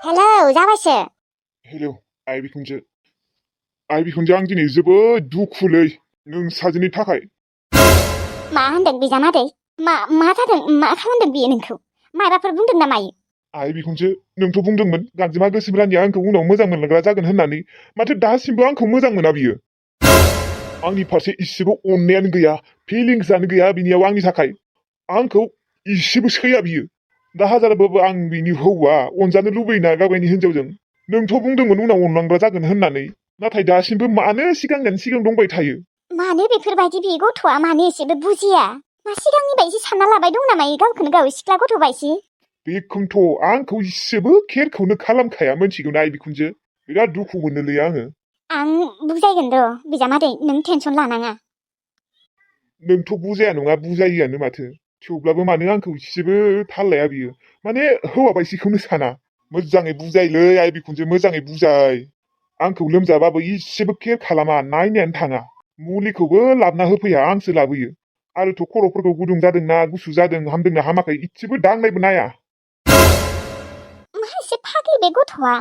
Hello जाबायसो। Hello आइ बिखुनजो आं दिनै जोबोद दुखुलै नों साजोनि थाखाय। मा होनदों बिजामादै? मा जादों? मा खालामदों बियो नोंखौ? माबाफोर बुंदों ना मायो? आइ बिखुनजो नोंथ' बुंदोंमोन गांजेमा गोसोम रानिया आंखौ उनाव मोजां मोनलांग्रा जागोन होननानै। माथो दासिमबो आंखौ मोजां मोना बियो। आंनि फारसे इसेबो अननायानो गैया, फिलिंसआनो गैया बिनियाव आंनि थाखाय। आंखौ इसेबो सैया बियो। दा हाजारबाबो आं बिनि हौवा, अनजानो लुबैना गावगायनि हिनजावजों। नोंथ' बुंदोंमोन उनाव अनलांग्रा जागोन होननानै, नाथाय दासिमबो मानो सिगां दंबाय थायो? मानो बेफोरबायदि बे गथ'आ मानो एसेबो बुजिया? मा सिगांनि बायदि सानना लाबाय दं नामा गावखौनो गाव सिख्ला गथ' बायसि? बेखौनोथ' आंखौ इसेबो केयारखौनो खालामखाया मोनथिगौना आइ बिखुनजो। बिराद दुखु मोनोलै आङो। आं बुजायगोन र' बिजामादै, नों टेनसन लानाङा। नोंथ' बुजाया नङा बुजायोआनो माथो। थेवब्लाबो मानो आंखौ इसेबो थाल लाया बियो। माने हौवा बायसिखौनो साना। मोजाङै बुजायलै आइ बिखुनजो, मोजाङै बुजाय। आंखौ लोमजाबाबो इसेबो केयार खालामा, नायनायानो थाङा। मुलिखौबो लाबोना होफैया, आंसो लाबोयो। आरोथ' खर'फोरखौ गुदुं जादोंना गुसु जादों, हामदोंना हामाखै इसेबो दांनायबो नाया। मा एसे फाग्लि बे गथ'आ,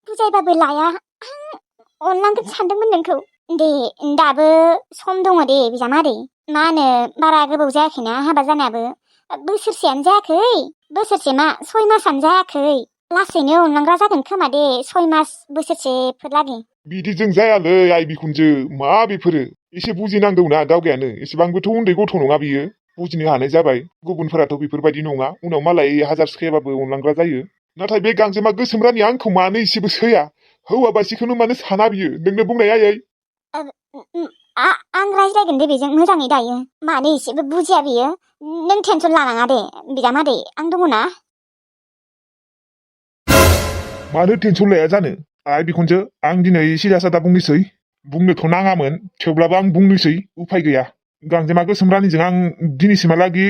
बुजायबाबो लाया। आं अनलांगोन सानदोंमोन नोंखौ। दे दाबो सम दङ दे बिजामादै। मा होनो बारा गोबाव जायाखैना हाबा जानायाबो। बोसोरसेयानो जायाखै। बोसोरसे मा 6 मासानो जायाखै। लासैनो अनलांग्रा जागोन खोमा दे 6 मास बोसोरसेफोर लागै। बिदिजों जायालै आइ बिखुनजो, मा बेफोरो? एसे बुजिनांगौना गावगायानो। एसेबांबोथ' उन्दै गथ' नङा बियो। बुजिनो हानाय जाबाय। गुबुनफोराथ' बेफोरबायदि नङा। उनाव मालाय हाजार सिखायाबाबो अनलांग्रा जायो। नाथाय बे गांजेमा गोसोम रानिया आंखौ मानो इसेबो सैया? हौवा बासिखौनो मानो साना बियो? नोंनो बुंनाय आयै। आं रायज्लायगोन दे बेजों मोजाङै दायो। मानो एसेबो बुजिया बियो? नों टेनसन लानाङा दे बिजामादै, आं दङ ना। मानो टेनसन लाया जानो? आइ बिखुनजो आं दिनै सिदा सादा बुंनोसै। बुंनोथ' नाङामोन, थेवब्लाबो आं बुंनोसै। उफाय गैया। गांजेमा गोसोम रानिजों आं दिनैसिमहालागि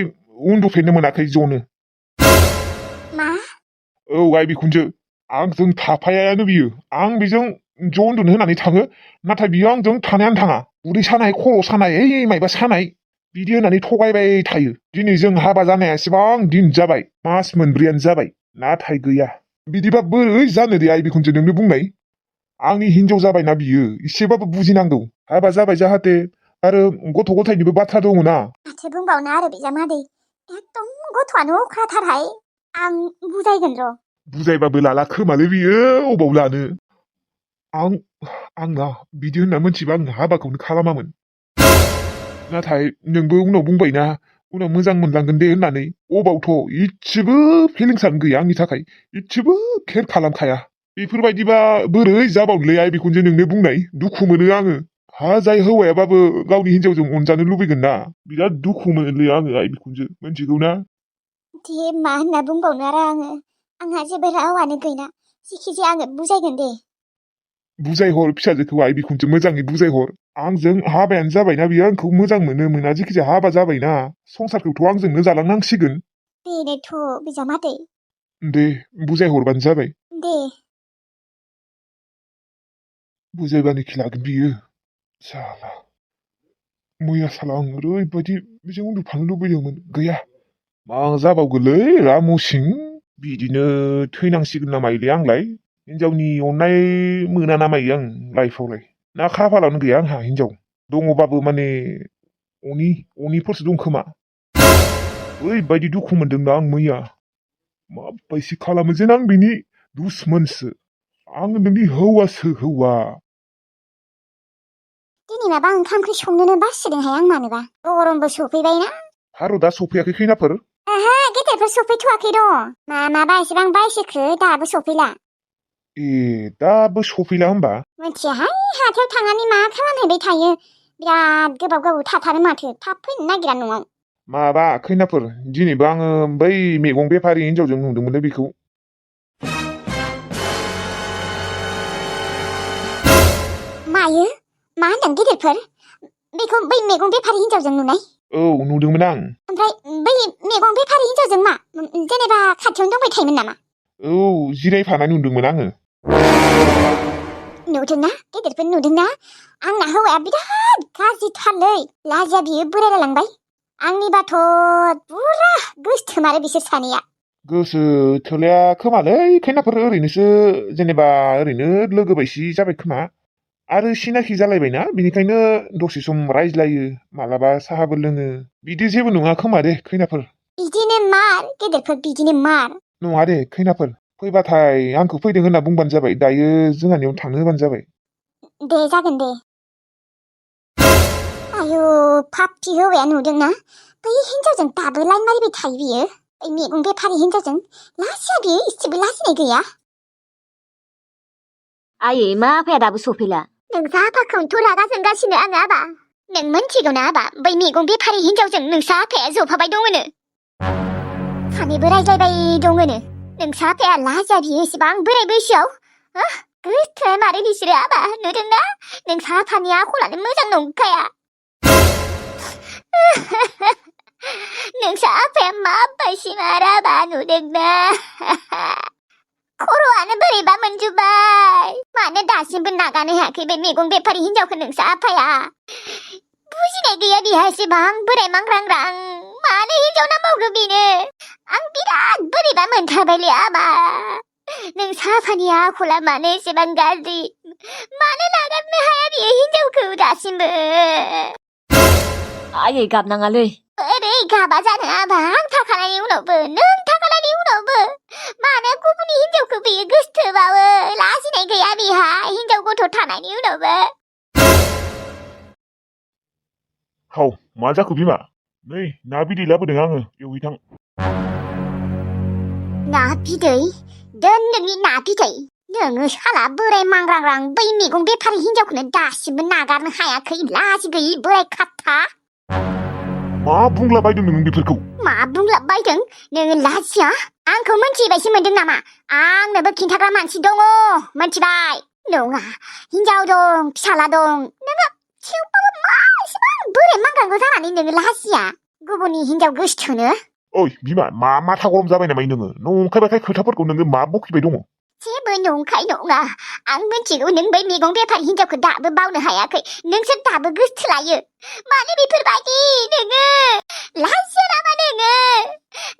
उन्दुफेरनो मोनाखै ज'नो। मा? औ आइ बिखुनजो, आंजों थाफायानो बियो। आं बेजों ज' उन्दुनो होननानै थाङो, नाथाय बियो आंजों थानायानो थाङा। उदै सानाय, खर' सानाय, मायबा सानाय बिदि होननानै थगायबाय थायो। दिनै जों हाबा जानाया एसेबां दिन जाबाय, मास मोनब्रैयानो जाबाय। नाथाय गैया। बिदिबा बोरै जानो दे आइ बिखुनजो, नोंनो बुंनाय। आंनि हिनजाव जाबायना बियो, इसेबाबो बुजिनांगौ। हाबा जाबाय जाहाथे, आरो गथ' गथायनिबो बाथ्रा दङना। माथो बुंबावनो आरो बिजामादै, एकदम गथ'आनो अख्राथारहाय। आं बुजायगोन र'। बुजायबाबो लाला खोमालै बियो, अबाव लानो। आंना बिदि होनना मोनथिबा आं हाबाखौनो खालामामोन। नाथाय नोंबो उनाव बुंबायना, उनाव मोजां मोनलांगोन दे होननानै। अबावथ' इसेबो फिलिंसानो गैया आंनि थाखाय। इसेबो केयार खालामखाया। बेफोरबायदिबा बोरै जाबावनोलै आइ बिखुनजो, नोंनो बुंनाय। दुखु मोनो आङो। जाय हौवायाबाबो गावनि हिनजावजों अनजानो लुबैगोन ना। बिराद दुखु मोनोलै आङो आइ बिखुनजो, मोनथिगौ ना। दे मा होनना बुंबावनो आरो आङो। आंहा जेबो रावानो गैला। जिखिजाया आङो बुजायगोन दे। बुजायहर फिसाजोखौ आइ बिखुनजो, मोजाङै बुजायहर। आंजों हाबायानो जाबायना बियो, आंखौ मोजां मोना जिखिजाया हाबा जाबायना। संसारखौथ' आंजोंनो जालांनांसिगोन। बेनोथ' बिजामादै। दे बुजायहरबानो जाबाय। दे। बुजायबानोखि लागोन बियो। साला मैया साला आं ओरैबायदि बेजों उन्दुफानो लुबैदोंमोन, गैया। मा जाबावगोनलै रामुसिं। बिदिनो थैनांसिगोन ना मायोलै आंलाय। हिनजावनि अननाय मोना ना मायो आं लाइफआवलाय। ना खाफालावनो गैया आंहा हिनजाव। दङबाबो माने अनिफोरसो दं खोमा। ओरैबायदि दुखु मोनदोंना आं मैया। माबायसि खालामो जेन आं बिनि दुसमनसो। आं नोंनि हौवासो, हौवा। दिनै माबा ओंखाम ओंख्रि संनोनो बासिदोंहाय आं मानोबा। गरमबो सफैबायना। भारतआ सफैयाखै खैनाफोर? ओहो गेदेरफोर सफैथ'वाखै र'। माबा एसेबां बायसोखो दाबो सफैला। ए दाबो सफैला होमबा? मिथियाहाय, हाथायाव थांनानै मा खालामहैबाय थायो। बिराद गोबाव थाथारो माथो, थाब फैनो नागिरा न'आव। माबा खैनाफोर, दिनैबो आङो बै मैगं बेफारि हिनजावजों नुदोंमोनलै बेखौ। मायो? मा होनदों गेदेरफोर? बेखौ बै मैगं बेफारि हिनजावजों नुनाय? औ नुदोंमोन आं। ओमफ्राय बै मैगं बेफारि हिनजावजों मा? जेनेबा खाथियावनो दंबाय थायोमोन नामा? औ जिरायफानाय नुदोंमोन आङो। नुदोंना गेदेरफोर, नुदोंना? आंना हौवाया बिराद गाज्रिथारलै। लाजिया बियो बोरायलायलांबाय। आंनिबाथ' पुरा गोसथोम आरो बिसोर सानैया। गोसो थोलाया खोमालै खैनाफोर ओरैनोसो जेनेबा ओरैनो लोगो बायसि जाबाय खोमा आरो सिनाखि जालायबायना बिनिखायनो दसे सम रायज्लायो मालाबा साहाबो लोङो बिदि जेबो नङा खोमा दे खैनाफोर बिदिनो मार गेदेरफोर बिदिनो मार नङा दे खैनाफोर फैबाथाय आंखौ फैदों होनना बुंबानो जाबाय दायो जोंहानियाव थांनो होबानो जाबाय दे जागोन दे आयु पाप्पि हौवाया नुदोंना बै हिन्जावजों दाबो लाइन मारिबाय थायो बियो बै मैगं बेफारि हिन्जावजों लाजिया बियो इसेबो लाजिनाय गैया आयै मा आफाया दाबो सफैला नोंसा आफाखौनोथ' रागा जोंगासिनो आङो आबा नों मोनथिगौना आबा बै मैगं बेफारि हिन्जावजों नोंसा आफाया जफाबाय दङनो सानैबो रायज्लायबाय दङनो नोंसा आफाया लाजिया बियो एसेबां बोराय बैसोआव गोसथोआ मारै बिसोरो आबा नुदोंना नोंसा आफानि आखलानो मोजां नंखाया नोंसा आफाया माबायदि माराबा नुदोंना खर'आनो बोरैबा मोनजोब्बाय मानो दासिमबो नागारनो हायाखै बे मैगं बेफारि हिन्जावखौ नोंसा आफाया बुजिनाय गैया बिहा एसेबां बोराय मांग्रांग्रां मानो हिन्जाव नांबावगौ बेनो आं बिराद बोरैबा मोनथारबायलै आबा नोंसा आफानि आखला मानो एसेबां गाज्रि मानो नागारनो हाया बियो हिन्जावखौ दासिमबो आयै गाबनाङालै बोरै गाबा जानो आबा आं थाखानायनि उनावबो नों थाखानायनि उनावबो मानो गुबुननि हिन्जावखौ बियो गोसथोबावो लाजिनाय गैया बिहा हिन्जाव गथ' थानायनि उनावबो हाव मा जाखो बिमा नै ना बिदै लाबोदों आङो एवहैथां ना बिदै दोन नोंनि ना बिदै नोङो साला बोराय मांग्रांग्रां बै मैगं बेफारि हिन्जावखौनो दासिमबो नागारनो हायाखै लाजि गैयि बोराय खाथा मा बुंलाबायदों नों बेफोरखौ मा बुंलाबायदों नोङो लाजिया आंखौ मोनथिबायसो मोनदों नामा आंनोबो खिन्थाग्रा मानसि दङ मोनथिबाय नङा हिन्जाव दं फिसाला दं नोङो थेवबाबो मा एसेबां बोराय मांग्रांगौ जानानै नोङो लाजिया गुबुननि हिन्जाव गोसथोनो ओइ बिमा मा माथा गरम जाबाय नामा नोङो नंखायबाखाय खोथाफोरखौ नोङो मा बखिबाय दङ जेबो नंखाय नङा आं मिथिगौ नों बै मैगं बेफारि हिन्जावखौ दाबो बावनो हायाखै नोंसोर दाबो गोसथोलायो मानो बेफोरबायदि नोङो लाजिया नामा नोङो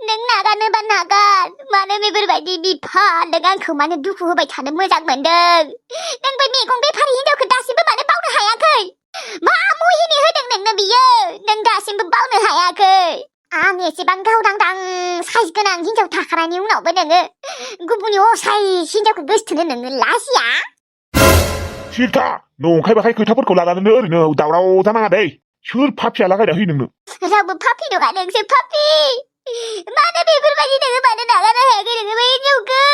नों नागारनोबा नागार मानो बेफोरबायदि बिफा नों आंखौ मानो दुखु होबाय थानो मोजां मोनदों नों बै मैगं बेफारि हिन्जावखौ दासिमबो मानो बावनो हायाखै मा मुहिनि होदों नोंनो बियो नों दासिमबो बावनो हायाखै आं एसेबां गावदांदां साइज गोनां हिन्जाव थाखानायनि उनावबो नोङो गुबुननि असाइस हिन्जावखौ गोसथोनो नोङो लाजिया सिरथा नंखायबाखाय खोथाफोरखौ लानानैनो ओरैनो दावराव जानाङा दै सोर पापिया लागायना होयो नोंनो रावबो पापि नङा नोंसो पापि मानो बेफोरबायदि नोङो मानो नागारनो हायाखै नोङो बै हिन्जावखौ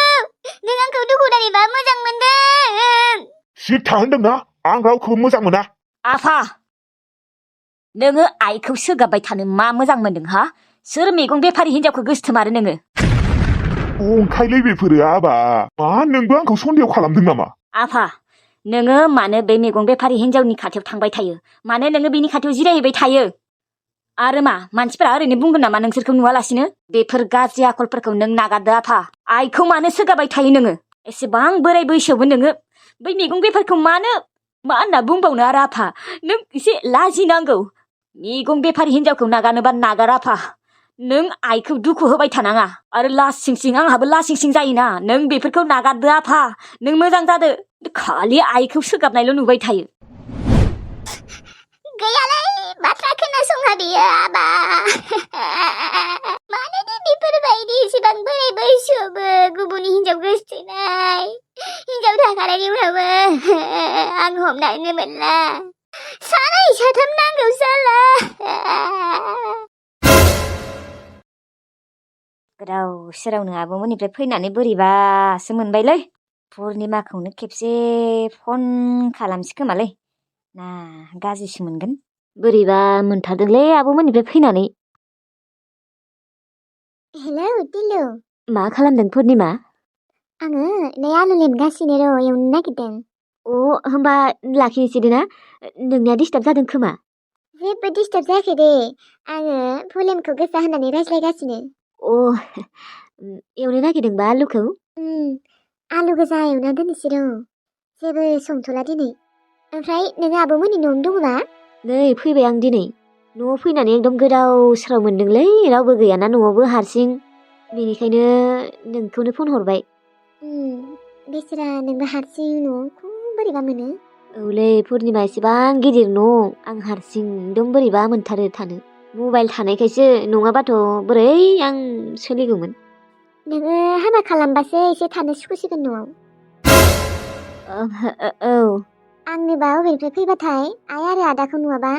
नों आंखौ दुखु नानैबा मोजां मोनदों सिरथा होनदोंना आं रावखौबो मोजां मोना आफा नोङो आइखौ सोगाबबाय थानो मा मोजां मोनदों हा सोर मैगं बेफारि हिन्जावखौ गोसथोमारो नोङो नंखायलै बेफोरो आबा मा नोंबो आंखौ सन्देह खालामदों नामा आफा नोङो मानो बे मैगं बेफारि हिन्जावनि खाथियाव थांबाय थायो मानो नोङो बिनि खाथियाव जिरायहैबाय थायो आरो मा मानसिफोरा ओरैनो बुंगोन नामा नोंसोरखौ नुवालासिनो बेफोर गाज्रि आखलफोरखौ नों नागारदो आफा आइखौ मानो सोगाबाय थायो नोङो एसेबां बोराय बैसोआवबो नोङो बै मैगं बेफारखौ मानो मा होनना बुंबावनो आरो आफा नों एसे लाजिनांगौ मैगं बेफारि हिन्जावखौ नागारनोबा नागार आफा नों आइखौ दुखु होबाय थानाङा आरो लासिं सिं आंहाबो लासिं सिं जायोना नों बेफोरखौ नागारदो आफा नों मोजां जादो खालि आइखौ सोगाबनायल' नुबाय थायो गैयालै बाथ्रा खोनासङा बियो आबा मानो दे बेफोरबायदि एसेबां बोराय बैसोआवबो गुबुननि हिन्जाव गोसथोनाय हिन्जाव थाखानायनि उनावबो आं हमनानै मोनला सानै साथाम नांगौ जाला गोदाव सोरावनो आब'मोननिफ्राय फैनानै बोरैबासो मोनबायलै पुर्निमाखौनो खेबसे फन खालामसै खोमालै ना गाज्रिसो मोनगोन बोरैबा मोनथारदोंलै आब'मोननिफ्राय फैनानै हेलौ दिलु मा खालामदों पुर्निमा आङो नै आलु लेमगासिनो र' एवनो नागिरदों होमबा लाखिनोसै दे ना नोंनिया डिस्टार्ब जादों खोमा जेबो डिस्टार्ब जायाखै दे आङो भलिउमखौ गोसा होनानै रायज्लायगासिनो एवनो नागिरदोंबा आलुखौ आलु गोजा एवना दोननोसै र' जेबो संथ'ला दिनै ओमफ्राय नोङो आब'मोननि न'आवनो दङबा नै फैबाय आं दिनै न'आव फैनानै एकदम गोदाव सोराव मोनदोंलै रावबो गैयाना न'आवबो हारसिं बेनिखायनो नोंखौनो फन हरबाय। बेसेरा नोंबो हारसिं न'खौ बोरैबा मोनो? औलै पुर्निमा एसेबां गिदिर न' आं हारसिं एकदम बोरैबा मोनथारो थानो। मबाइल थानायखायसो नङाबाथ' बोरै आं सोलिगौमोन। नोङो हाबा खालामबासो एसे थानो सुखुसिगोन न'आव। औ आंनोबा अबेनिफ्राय फैबाथाय आइ आरो आदाखौ नुवाबा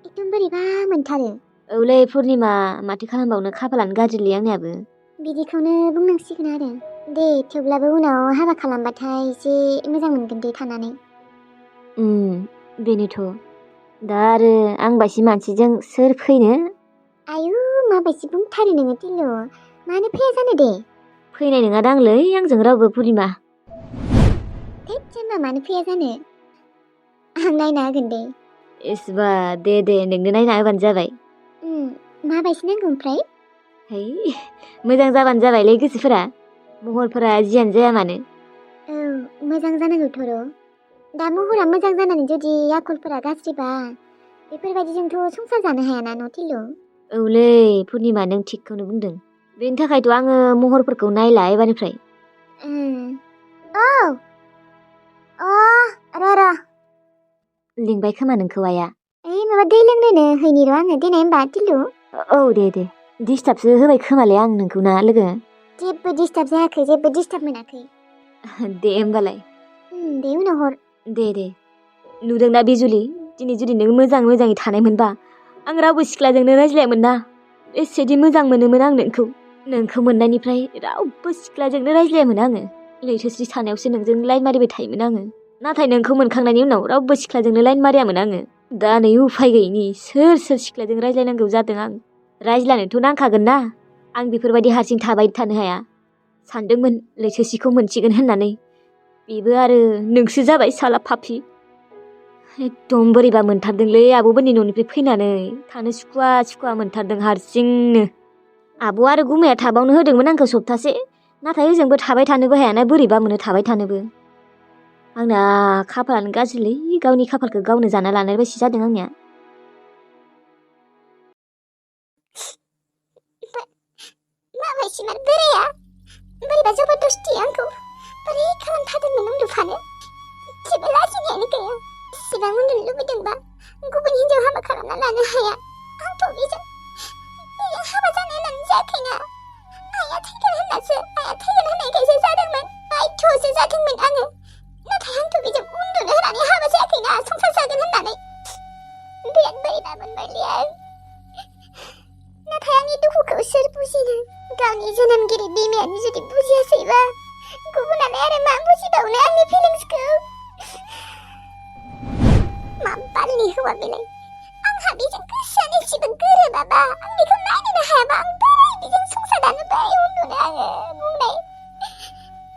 एकदम बोरैबा मोनथारो। औलै पुर्निमा माथो खालामबावनो खाफालानो गाज्रिलै आंनियाबो। बिदिखौनो बुंनांसिगोन आरो। दे थेवब्लाबो उनाव हाबा खालामबाथाय एसे मोजां मोनगोन दे थानानै। बेनोथ'। दा आरो आं बायदि मानसिजों सोर फैनो? आयु माबायदि बुंथारो नोङो टिल्लु, मानो फैया जानो दे? फैनाय नङादांलै आंजों रावबो पुर्निमा। थेट जेनेबा मानो फैया जानो? आं नायना होगोन दे। एसबा दे नोंनो नायना होबानो जाबाय। माबायदि नांगौ ओमफ्राय? है मोजां जाबानो जाबायलै गोसोफोरा, महरफोरा जियानो जाया मानो। औ मोजां जानांगौथ' र'। दा महरा मोजां जानानै जुदि आखलफोरा गाज्रिबा बेफोरबायदिजोंथ' संसार जानो हायाना न' टिल्लु? औलै पुर्निमा नों थिगखौनो बुंदों। बेनि थाखायथ' आङो महरफोरखौ नायला एबारनिफ्राय। औ र' लिंबाय खोमा नोंखौ आइया। ओइ माबा दै लोंनोनो हैनि र' आङो देनाय होमबा टिल्लु। औ दे डिस्टार्बसो होबाय खोमालै आं नोंखौ ना लोगो? जेबो डिस्टार्ब जायाखै, जेबो डिस्टार्ब मोनाखै। दे होमबालाय। दे उनाव हर। दे नुदोंना बिजुलि, दिनै जुदि नों मोजाङै थानाय मोनबा आं रावबो सिख्लाजोंनो रायज्लायामोन ना। एसेदि मोजां मोनोमोन आं नोंखौ मोननायनिफ्राय रावबो सिख्लाजोंनो रायज्लायामोन आङो। लैथोस्रि सानायावसो नोंजों लाइन मारिबाय थायोमोन आङो। नाथाय नोंखौ मोनखांनायनि उनाव रावबो सिख्लाजोंनो लाइन मारियामोन आङो। दा नै उफाय गैयिनि सोर सिख्लाजों रायज्लायनांगौ जादों आं। रायज्लायनोथ' नांखागोन ना, आं बेफोरबायदि हारसिं थाबाय थानो हाया। सानदोंमोन लैथोस्रिखौ मोनसिगोन होननानै, बेबो आरो नोंसो जाबाय साला फाफि। एकदम बोरैबा मोनथारदोंलै आब'मोननि न'निफ्राय फैनानै, थानो सुखुवा मोनथारदों हारसिंनो। आब' आरो गुमाया थाबावनो होदोंमोन आंखौ सप्तासे, नाथाय ओजोंबो थाबाय थानोबो हायाना, बोरैबा मोनो थाबाय थानोबो। आंना खाफालानो गाज्रिलै, गावनि खाफालखौ गावनो जाना लानाय बायदि जादों आंनिया। माबायदिमार बोराया, बोरैबा जबरदस्ति आंखौ बोरै खालामथारदोंमोन उन्दुफानो। जेबो लाजिनायानो गैया। इसिबां उन्दुनो लुबैदोंबा गुबुन हिनजाव हाबा खालामना लानो हाया। आंथ' बेजों हाबा जानो होननानै जायाखैना। आइया थैगोन होननायखायसो जादोंमोन। बायध'सो जादोंमोन आङो। नाथाय आंथ' बेजों उन्दुनो होनानै हाबा जायाखैना, संसार जागोन होननानै। बिराद बोरैबा मोनबायलै आं। नाथाय आंनि दुखुखौ सोर बुजिनो? गावनि जोनोमगिरि बिमायानो जुदि बुजियासैबा गुबुनालाय आरो मा बुजिबावनो आंनि फिलिंसखौ? मा बालनि हौवा बेलाय? आंहा बेजों गोसोआनो एसेबो गोरोबाबा, आं बेखौ नायनोनो हायाबा आं बोरै बेजों संसार जानो, बोरै उन्दुनो आङो बुंनाय।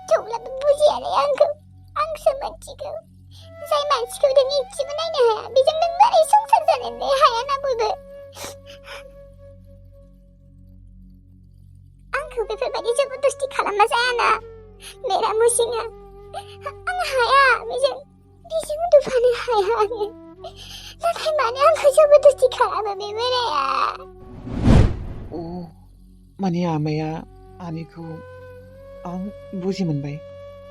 थेवब्लाबो बुजियालै आंखौ, आंसो मोनथिगौ। जाय मानसिखौ नों इसेबो नायनो हाया, बेजों नों बोरै संसार जानोनो हायाना बयबो। आंखौ बेफोरबायदि जबरदस्ति खालामबा जायाना मेरा मुसिङा। आं हाया, बेजों उन्दुफानो हाया आङो। नाथाय मानो आंखौ जबरदस्ति खालामो बे बोराया? माने आमाया आनैखौ आं बुजि मोनबाय।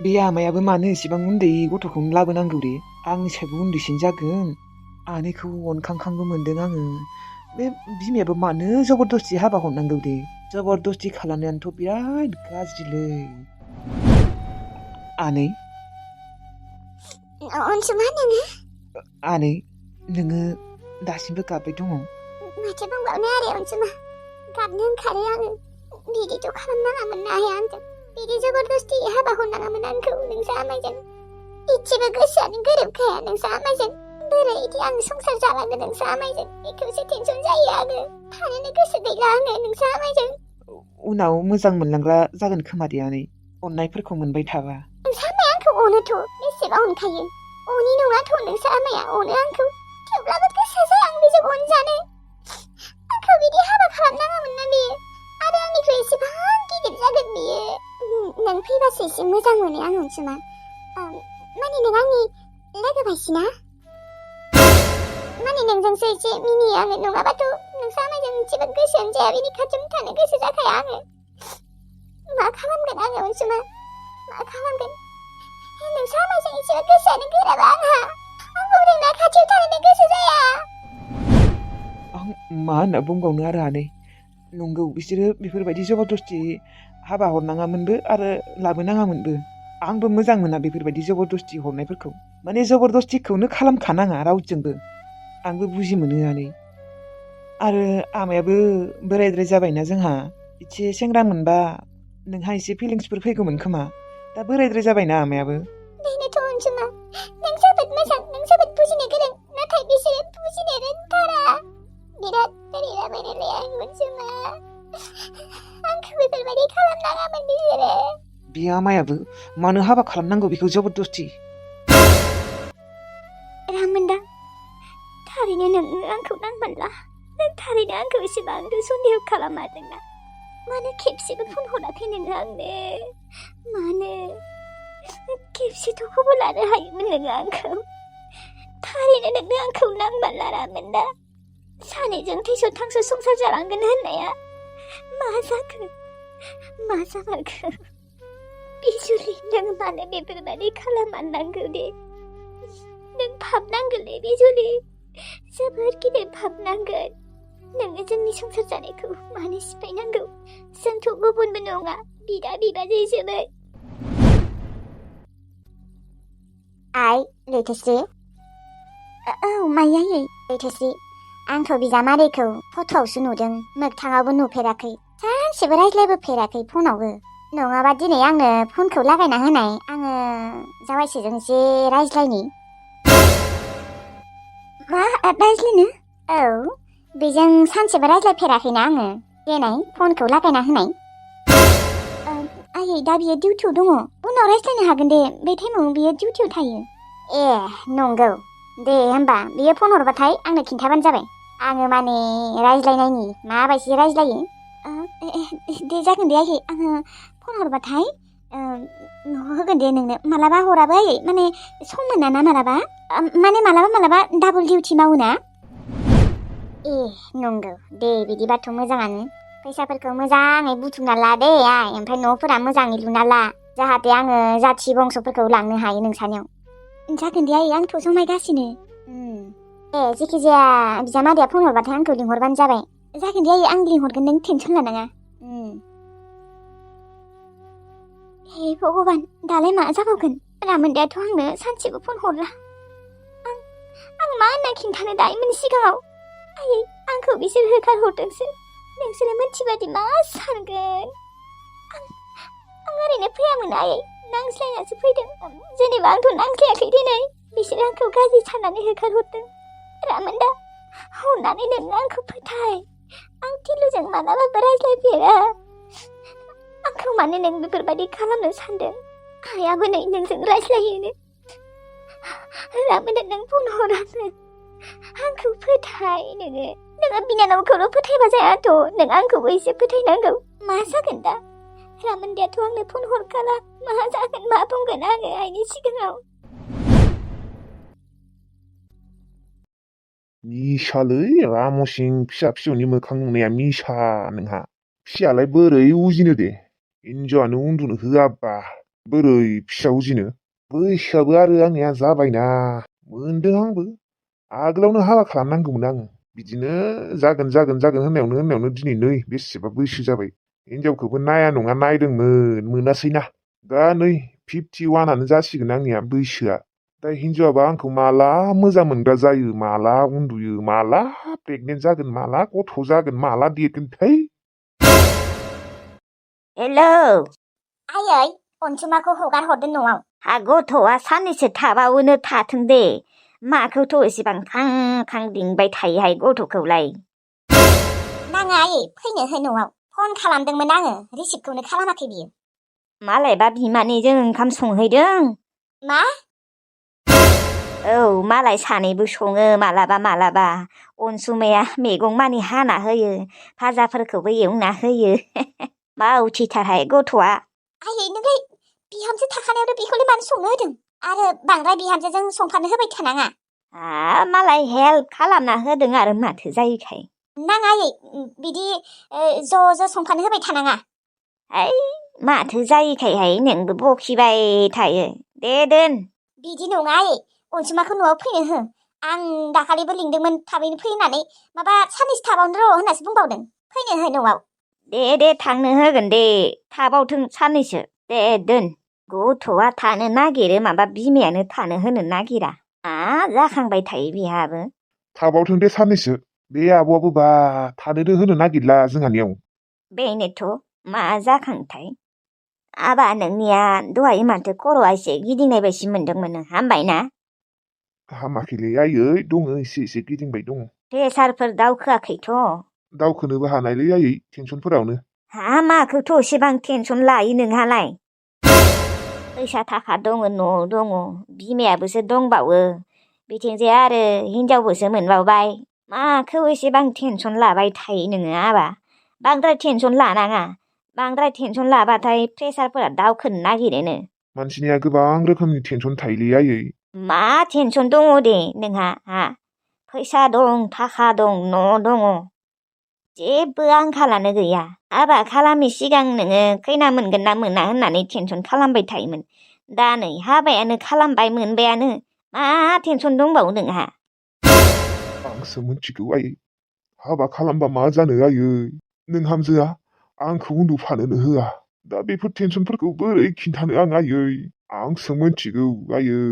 बे आमायाबो मानो एसेबां उन्दै गथ'खौनो लाबोनांगौ दे? आंनिसायबो उन्दैसिन जागोन। आनैखौ अनखांखांबो मोनदों आङो। बे बिमायाबो मानो जबरदस्ति हाबा हरनांगौ दे? जबरदस्ति खालामनायानोथ' बिराद गाज्रिलै। आनै अनसुमा नोङो? आनै नोङो दासिमबो गाबबाय दङ? माथो बुंबावनो आरो अनसुमा, गाबनो ओंखारो आङो। बिदिथ' खालामनाङामोन ना आइया आंजों। बिदि जबरदस्ति हाबा हरनाङामोन आंखौ नोंसा आमाइजों। इसेबो गोसोआनो गोरोबखाया नोंसा आमाइजों। बोरै इदि आं संसार जालांगोन नोंसा आमाइजों, बेखौसो टेनसन जायो आङो। थानोनो गोसो गैला आङो नोंसा आमाइजों। उनाव मोजां मोनलांग्रा जागोन खोमा दे आनै, अननायफोरखौ मोनबाय थाबा। नोंसा आमाइया आंखौ अनोथ', बेसेबा अनखायो। अनि नङाथ' नोंसा आमाइया अनो आंखौ। थेवब्लाबो गोसो जाया आं बेजों अनजानो। आंखौ बिदि हाबा खालामनाङामोन ना बेयो। आरो आंनिख्रुइ एसेबां गिदिर जागोन बियो। नों फैबासो एसे मोजां मोनो आं अनसुमा। माने नों आंनि लोगो बायदिना? माने नोंजोंसो एसे मिनियो आङो, नङाबाथ' नोंसा आमाइजों एसेबो गोसोआनो जाया, बिनि खाथियावनो थानो गोसो जाखाया आङो। खालामगोन आङो अनसुमा मा खालामगोन नोंसा आमाइजों एसेबो गोसोआनो गोराबा आंहा आंबो नोंना खाथियाव थानो गोसो जाया आं मा होनना बुंबावनो आरो आनै नंगौ बिसोरो बेफोरबायदि जबरदस्ति हाबा हरनाङामोनबो आरो लाबोनाङामोनबो आंबो मोजां मोना बेफोरबायदि जबरदस्ति हरनायफोरखौ माने जबरदस्तिखौनो खालामखानाङा रावजोंबो आंबो बुजि मोनो आनै आरो आमायाबो बोरायद्राय जाबायना जोंहा एसे सेंग्रा मोनबा नोंहा एसे फिलिंसफोर फैगौमोन खोमा दा बोरायद्राय जाबायना आमायाबो बेनोथ' अनसुमा नों जोबोद मोजां नों जोबोद बुजिनो गोरों नाथाय बिसोरो बुजिनो रोंथारा बिराद बोरैबा मोनोलै आं अनसुमा आंखौ बेफोरबायदि खालामनाङामोन बिसोरो बे आमायाबो मानो हाबा खालामनांगौ बेखौ जबरदस्ति रामोनदा थारैनो नोङो आंखौ नांमारला नों थारैनो आंखौ एसेबांथ' सन्देह खालामादोंना मानो खेबसेबो फन हराखै नोङो आंनो मानो खेबसेथ' खबर लानो हायोमोन नोङो आंखौ थारैनो नोंनो आंखौ नांमारला रामोनदा सानैजों थैस' थांस' संसार जालांगोन होननाया मा जाखो मा जामारखो बिजुलि नों मानो बेफोरबायदि खालामनांगौ दे नों भाबनांगोनलै बिजुलि जोबोर गिदिर भाबनांगोन नोङो जोंनि संसार जानायखौ मानो सिफायनांगौ जोंथ' गुबुनबो नङा बिदा बिबाजैसोमोन आइ लैथोस्रि औ मायायै लैथोस्रि आंथ' बिजामादैखौ फट'आवसो नुदों मोगथाङावबो नुफेराखै सानसेबो रायज्लायबोफेराखै फनावबो नङाबा दिनै आंनो फनखौ लागायना होनाय आङो जावायसोजों एसे रायज्लायनि मा रायज्लायनो औ बेजों सानसेबो रायज्लायफेराखैना आङो देनाय फनखौ लागायना होनाय आयै दा बियो डिउटियाव दङ उनाव रायज्लायनो हागोन दे बे टाइमाव बियो डिउटियाव थायो ए नंगौ दे होमबा बियो फन हरबाथाय आंनो खिन्थाबानो जाबाय आङो माने रायज्लायनायनि माबायदि रायज्लायो दे जागोन दे आयै आङो फन हरबाथाय होगोन दे नोंनो मालाबा हराबो आयै माने सम मोना ना मालाबा माने मालाबा डाबल डिउटि मावोना ए नंगौ दे बिदिबाथ' मोजाङानो फैसाफोरखौ मोजाङै बुथुमना ला दे आइ ओमफ्राय न'फोरा मोजाङै लुना ला जाहाथे आङो जाथि बंस'फोरखौ लांनो हायो नोंसानियाव जागोन दे आयै आंथ' जमायगासिनो ए जेखि जाया बिजामादैया फन हरबाथाय आंखौ लिंहरबानो जाबाय जागोन दे आयै आं लिंहरगोन नों टेनसन लानाङा हे भगबान दालाय मा जाबावगोन रामोनदायाथ' आंनो सानसेबो फन हरला आं मा होनना खिन्थानो दायोमोन सिगाङाव आयै आंखौ बिसोर होखारहरदोंसो नोंसोरो मोनथिबादि मा सानगोन आं ओरैनो फैयामोन आयै नांज्लायनासो फैदों जेनेबा आंथ' नांज्लायाखै दिनै बिसोर आंखौ गाज्रि साननानै होखारहरदों रामोनदा अननानै नोङो आंखौ फोथाय आं टिलुजों मालाबाबो रायज्लायफेरा आंखौ मानो नों बेफोरबायदि खालामनो सानदों आइयाबो नै नोंजों रायज्लायोनो रामोनदा नों फन हरानो आंखौ फोथाय नोङो बिनानावखौल' फोथायबा जायाथ' नों आंखौबो एसे फोथायनांगौ मा जागोन दा रामोनदायाथ' आंनो फन हरखाला मा जागोन मा बुंगोन आङो आइनि सिगाङाव मिसालै रामसिं फिसा फिसौनि मोखां नुनाया मिसा नोंहा फिसालाय बोरै उजिनो दे हिन्जावानो उन्दुनो होआबा बोरै फिसा उजिनो बैसोआबो आरो आंनिया जाबायना मोनदों आंबो आगोलावनो हाबा खालामनांगौमोन आङो बिदिनो जागोन होननायावनो दिनै नै बेसेबा बैसो जाबाय हिन्जावखौबो नाया नङा नायदोंमोन मोनासैना दा नै 51 जासिगोन आंनिया बैसोआ दा हिन्जावाबा आंखौ माला मोजां मोनग्रा जायो माला उन्दुयो माला प्रेगनेन्ट जागोन माला गथ' जागोन माला देरगोन थै हेलौ आयै अनसुमाखौ हगार हरदों न'आव हा गथ'आ साननैसो थाबावनो थाथों दे माखौथ' एसेबां खां लिंबाय थायोहाय गथ'खौलाय नाङा आयै फैनो हो न'आव फन खालामदोंमोन आङो रिसिभखौनो खालामाखै बियो मालायबा बिमानैजों ओंखाम संहैदों मा औ मालाय सानैबो सङो मालाबा अनसुमाया मैगं मानि हाना होयो भाजाफोरखौबो एवना होयो मा उथिथारहाय गथ'आ आयै नोंलाय बिहामजो थाखानायावनो बेखौलाय मानो संनो होदों आरो बांद्राय बिहामजोजों संफानो होबाय थानाङा मालाय हेल्प खालामना होदों आरो माथो जायोखाय नाङा आयै बिदि ज' संफानो होबाय थानाङा माथो जायैखायहाय नोंबो बखिबाय थायो दे दोन बिदि नङा आयै अनसुमाखौ न'आव फैनो हो आं दाखालिबो लिंदोंमोन थाबैनो फै होननानै माबा साननैसो थाबावनो र' होननासो बुंबावदों फैनो हो न'आव दे थांनो होगोन दे थाबावथों साननैसो दे दोन गथ'आ थानो नागिरो माबा बिमायानो थानो होनो नागिरा जाखांबाय थायो बिहाबो थाबावथों दे साननैसो बे आब'आबो बा थानोनो होनो नागिरला जोंहानियाव बेनोथ' मा जाखांथाय आबा नोंनिया दहाय माथो खर'आ एसे गिदिंनाय बायदि मोनदोंमोन हामबायना हामाखैलै आयै दङ एसे गिदिंबाय दङ प्रेसारफोर दावखोआखैथ' दावखोनोबो हानायलै आयै टेनसनफोरावनो माखौथ' एसेबां टेनसन लायो नोंहालाय फैसा थाखा दङ न' दङ बिमायाबोसो दंबावो बिथिंजाय आरो हिनजावबोसो मोनबावबाय माखौ एसेबां टेनसन लाबाय थायो नोङो आबा बांद्राय टेनसन लानाङा बांद्राय टेनसन लाबाथाय प्रेसारफोरा दावखोनो नागिरोनो मानसिनिया गोबां रोखोमनि टेनसन थायोलै आयै मा टेनसन दङ दे नोंहा फैसा दं थाखा दं न' दङ जेबो आंखालानो गैया हाबा खालामै सिगां नोङो खैना मोनगोन ना मोना होननानै टेनसन खालामबाय थायोमोन दा नै हाबायानो खालामबाय मोनबायानो मा टेनसन दंबावो नोंहा आंसो मिथिगौ आयै हाबा खालामबा मा जानो आयै नोंहामजोआ आंखौ उन्दुफानोनो होआ दा बेफोर टेनसनफोरखौ बोरै खिन्थानो आं आयै आंसो मिथिगौ आयै